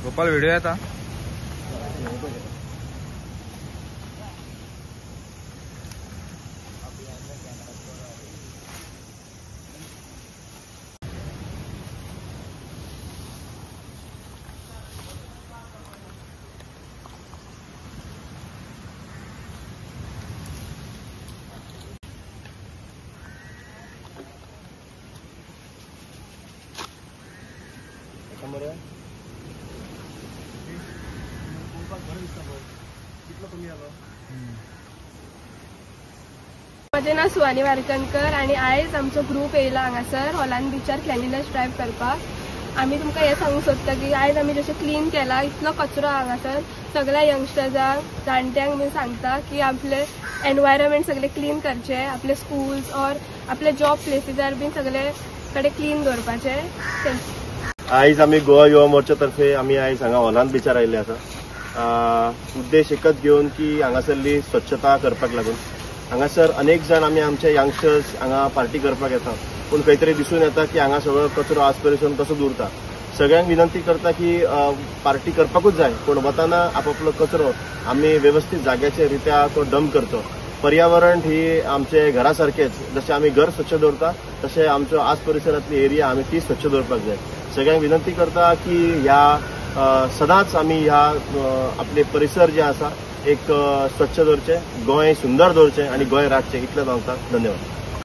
गोपाल video येता. म्हजें नांव सुहानी वारकणकर आनी आयज आमचो ग्रूप येयला हांगासर हॉलांत बिचार क्लिनलीनेस ड्रायव्ह करपाक. आमी तुमकां हें सांगूंक सोदता की आयज आमी जशें क्लीन केला इतलो कचरो हांगासर सगळ्या यंगस्टर्सांक जाणट्यांक बीन सांगता की आपले एनवायरमेंट सगळे क्लीन करचे, आपले स्कूल्स ऑर आपले जॉब प्लेसीजार बीन सगळे कडेन क्लीन दवरपाचे. आयज आमी गोवा युवा मोर्चा तर्फे आमी आयज हांगा हॉलांत बिचार आयिल्ले आसा. उद्देश एकच घेवन की हांगासरली स्वच्छता करपाक लागून हांगासर अनेक जाण आमी आमचे यंगस्टर्स हांगा पार्टी करपाक येता, पूण खंय तरी दिसून येता की हांगा सगळो कचरो आज परिसून कसो उरता. सगळ्यांक विनंती करता की पार्टी करपाकूच जाय, पूण वताना आपापलो कचरो आमी वेवस्थीत जाग्याचे रित्या तो डंप करचो. पर्यावरण ही आमचे घरा सारकेच, जशें आमी घर स्वच्छ दवरता तशें आमचो आज परिसरांतली एरिया आमी ती स्वच्छ दवरपाक जाय. सगळ्यांक विनंती करता की ह्या सदांच आमी ह्या आपले परिसर जे आसा एक स्वच्छ दवरचे, गोंय सुंदर दवरचें आनी गोंय राखचें, इतलें सांगता. धन्यवाद.